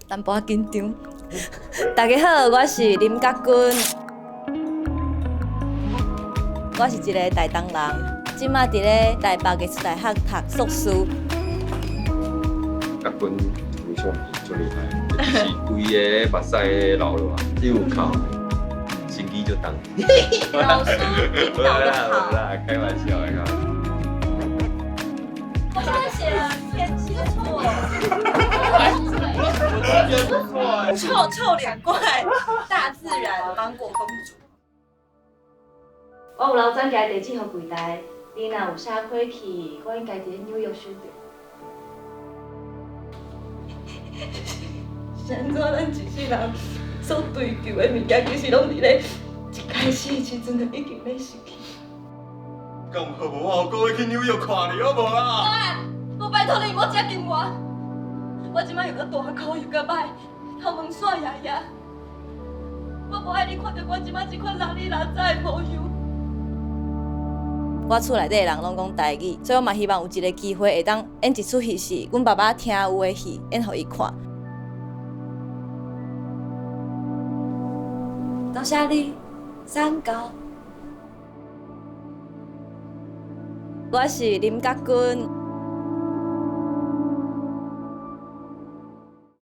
淡薄仔緊張。大家好，我是林嘉君，我是一个台東人，這馬佇咧台北藝術大學讀碩士。嘉君有相足厲害，是規个目屎流落來，你有哭，心機就重。老師引導得好。啦，開玩笑的。我現在寫了天蠍座，臭臭臉怪，大自然芒果公主。我有留轉寄地址予櫃台，你若有啥火氣，我應該佇咧紐約收著。是按怎咱一世人所追求的物件，其實攏佇咧一開始的時陣就已經咧失去。敢有好無？我後個月去紐約看你好無啊？我拜託你，莫接近我。我這擺又閣大箍又閣歹，頭毛煞掖掖。我無愛你看著我這擺這款邋裡邋雜的模樣。我厝內底的人攏講台語，所以我嘛希望有一個機會會當演一齣戲，是阮爸爸聽有的戲演予伊看。多謝你，三高。我是林嘉君。